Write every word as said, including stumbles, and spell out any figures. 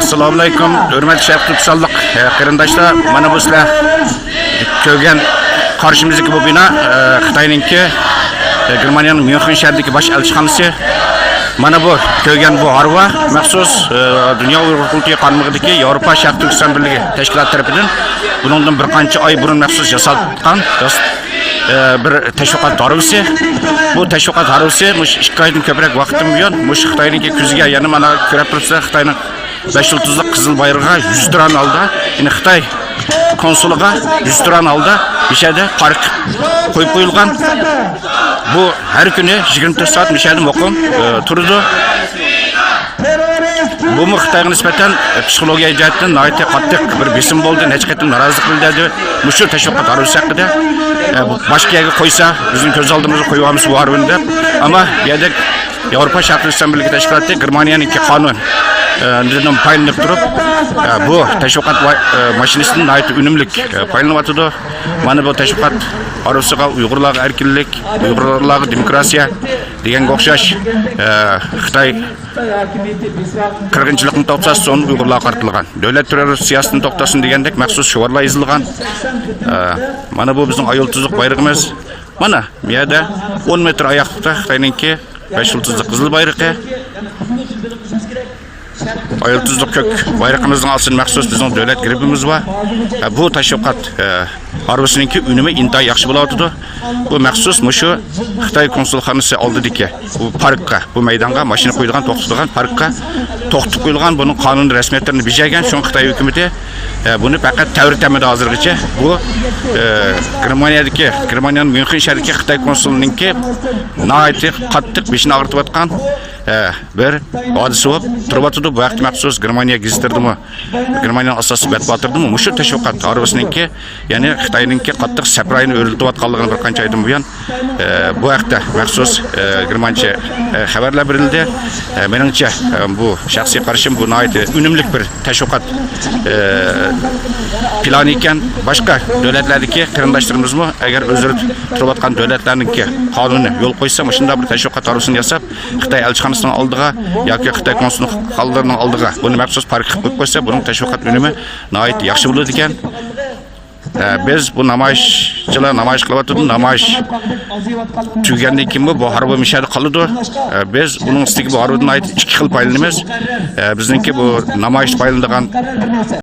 ئەسسالامۇئەلەيكۇم، ھۆرمەتلىك شەرقىي تۈركىستانلىق، ئە، قېرىنداشلار. مانا بۇ سىلەر كۆرگەن قارشىمىزدىكى بۇ بىنا، ئە، خىتاينىڭكى، ئە، گېرمانىيەنىڭ ميۇنخېن شەھىرىدىكى باش ئەلچىخانىسى. مانا بۇ كۆرگەن بۇ ھارۋا مەخسۇس، ئە، دۇنيا ئۇيغۇر قۇرۇلتىيى قارمىقىدىكى ياۋروپا شەرقىي تۈركىستان بىرلىكى تەشكىلاتى تەرىپىدىن بۇنىڭدىن بىر قانچە ئاي بۇرۇن مەخسۇس ياسالغان، ياس-، ئە، بىر تەشۋىقات ھارۋىسى. بۇ تەشۋىقات ھارۋىسى مۇشۇ ئىككى ئايدىن كۆپرەك ۋاقىتتىن بۇيان مۇشۇ خىتاينىڭكى كۆزىگە، يەنە مانا كۆرۈپ تۇرۇپسىلەر، خىتاينىڭ بەش يۇلتۇزلۇق قىزىل بايرىقىغا يۈزتۇران ھالدا، يەنى خىتاي كونسۇلىغا يۈزتۇران ھالدا مۇشۇ يەردە پارك قويۇپ قويۇلغان. بۇ ھەر كۈنى يىگىرمە تۆت سائەت مۇشۇ يەردە مۇقىم، ئە، تۇرىدۇ. بۇمۇ خىتايغا نىسبەتەن، ئە، پسىخولوگىيە جەھەتتىن ناھايىتى قاتتىق بىر بېسىم بولدى. نەچچە قېتىم نارازىلىق بىلدۈردى. مۇشۇ تەشۋىقات ھارۋىسى ھەققىدە، ئە، باشقا يەرگە قويسا، بىزنىڭ كۆز ئالدىمىزغا قويۇۋالمىسا بۇ ھارۋىنى دەپ. ئەمما بۇ يەردە ياۋروپا شەرقىي تۈركىستان بىرلىكى تەشكىلاتى گېرمانىيەنىڭكى قانۇن، ئە، نىدىن پايدىلىنىپ تۇرۇپ، ئە، بۇ تەشۋىقات ۋاي-، ئە، ماشىنىسىدىن ناھايىتى ئۈنۈملۈك، ئە، پايدىلىنىۋاتىدۇ. مانا بۇ تەشۋىقات ھارۋىسىغا ئۇيغۇرلارغا ئەركىنلىك، ئۇيغۇرلارغا دېموكراتىيە دېگەنگە ئوخشاش، ئە، خىتاي قىرغىنچىلىقنى توختاتسۇن، ئۇيغۇرلارغا قارىتىلغان دۆلەت تېررورىست سىياسىتىنى توختاتسۇن دېگەندەك مەخسۇس شوئارلار يېزىلغان. ئە، مانا بۇ بىزنىڭ ئاي يۇلتۇزلۇق بايرىقىمىز. مانا بۇ يەردە ئون مېتىر ئاياقلىقتا خىتاينىڭكى بەش يۇلتۇزلۇق قىزىل بايرىقى، ئاي يۇلتۇزلۇق كۆك بايرىقىمىزنىڭ ئاستىدا مەخسۇس بىزنىڭ دۆلەت گېربىمىز بار. ئە، بۇ تەشۋىقات، ئە، ھارۋىسىنىڭكى ئۈنۈمى ئىنتايىن ياخشى بولۇۋاتىدۇ. بۇ مەخسۇس مۇشۇ خىتاي كونسۇلخانىسى ئالدىدىكى بۇ پاركقا، بۇ مەيدانغا ماشىنا قويىدىغان، توختىتىدىغان پاركقا توختىتىپ قويۇلغان. بۇنىڭ قانۇن رەسمىيەتلىرىنى بېجەرگەن، شۇڭا خىتاي ھۆكۈمىتى، ئە، بۇنى پەقەت تەۋرىتەلمىدى ھازىرغىچە. بۇ، ئە، گېرمانىيەدىكى، گېرمانىيەنىڭ ميۇنخېن شەھىرىدىكى خىتاي كونسۇلىنىڭكى ناھايىتى قاتتىق بېشىنى ئاغرىتىۋاتقان، ئە، بىر ھادىسە بولۇپ تۇرۇۋاتىدۇ. بۇ ھەقتە مەخسۇس گېرمانىيە گېزىتلىرىدىمۇ، گېرمانىيەنىڭ ئاساسىي مەتبۇئاتلىرىدىمۇ مۇشۇ تەشۋىقات ھارۋىسىنىڭكى، يەنى خىتاينىڭكى قاتتىق سەپرايىنى ئۆرلىتىۋاتقانلىقىنى بىر قانچە ئايدىن بۇيان، ئە، بۇ ھەقتە مەخسۇس، ئە، گېرمانچە، ئە، خەۋەرلەر بېرىلدى. ئە، مېنىڭچە، ئە، بۇ شەخسىي قارىشىم، بۇ ناھايىتى ئۈنۈملۈك بىر تەشۋىقات، ئە، پىلانى ئىكەن. باشقا دۆلەتلەردىكى قېرىنداشلىرىمىزمۇ ئەگەر ئۆزلىرى تۇرۇۋاتقان دۆلەتلەرنىڭكى قانۇنى يول قويسا، مۇشۇنداق بىر تەشۋىقات ھارۋىسىنى ياساپ، خىتاي ئەلچىخانىسىنىڭ ئالدىغا ياكى خىتاي كونسۇلخانىلىرىنىڭ ئالدىغا بۇنى مەخسۇس پارك قىلىپ قويۇپ قويسا، بۇنىڭ تەشۋىقات ئۈنۈمى ناھايىتى ياخشى بولىدىكەن. ئە، بىز بۇ نامايىشچىلار نامايىش قىلىۋاتىدۇ. نامايىش تۈگىگەندىن كېيىنمۇ بۇ ھارۋا مۇشۇ يەردە قالىدۇ. ئە، بىز ئۇنىڭ ئۈستىگە بۇ ھارۋىدىن ناھايىتى ئىككى خىل پايدىلىنىمىز. ئە، بىزنىڭكى بۇ نامايىش پايدىلىنىدىغان